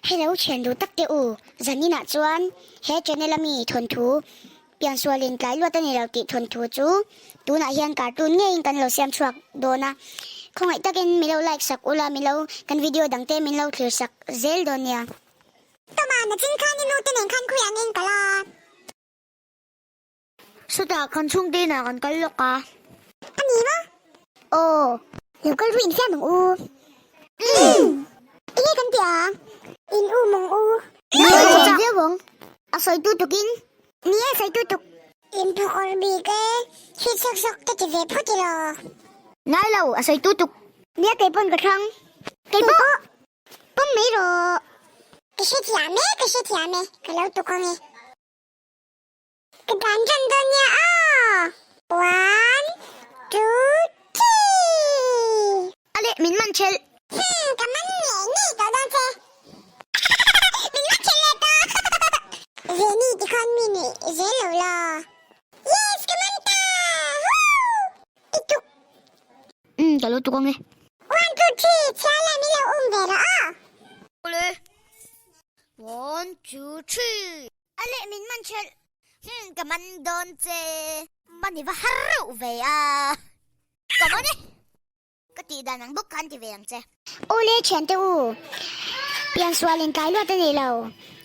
Hello thian duh tak te u, zaninah chuan he channel a mi thawnthu piansualin tlai luat a ni lo tih thawnthu chu tunah hian cartoon ngeiin kan lo siam chhuak dawn a, khawngaih takin min lo like sak ula min lo kan video dang te min lo thlir sak zel dawn nia. Tawma, nachin khan i nu te nen khan khawiah nge in kal a? Sutah kan chhungte inah kan kal lawk a. A ni maw? Aw, lo kal ru infiam ang u. Umm! Enge kan tih a? In u mawng u. Nang chu viau ang. A sawi tu tukin. Ni e, sawi tu tuk. In phawkawr bik e, hit sawk sawk te ti ve phawt ilo. Ngai lo, a sawi tu tuk. Nia kei pawn ka thlang. Kei pawh. Pawm mai rawh. Ka hrethiam e, ka hrethiam e, ka lo tuk ang e. Ka dan tan dawn nia aw! One, two, three! A leh min man thelh. Hmm, ka man ngei ngei tawh dawn che. Min man thelh leh tawh. Veni ti khan mi nuih zel lo law. Yes, ka man ta! Woo! I tuk. Umm, ka lo tuk ang e. One, two, three, chhiar leh min lo um ve rawh aw. Awle. One, two, three. A leh min man thelh. Hmm, ka man dawn che. Man i va har reuh ve a. Ka man e. Ka tih dan ang bawk khan ti ve ang che. Awle thiante u, piansual in tlai luat a nei lo.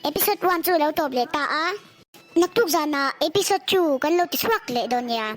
Episode one chu lo tawp leh ta a. Naktuk zanah episode two kan lo ti chhuak leh dawn nia.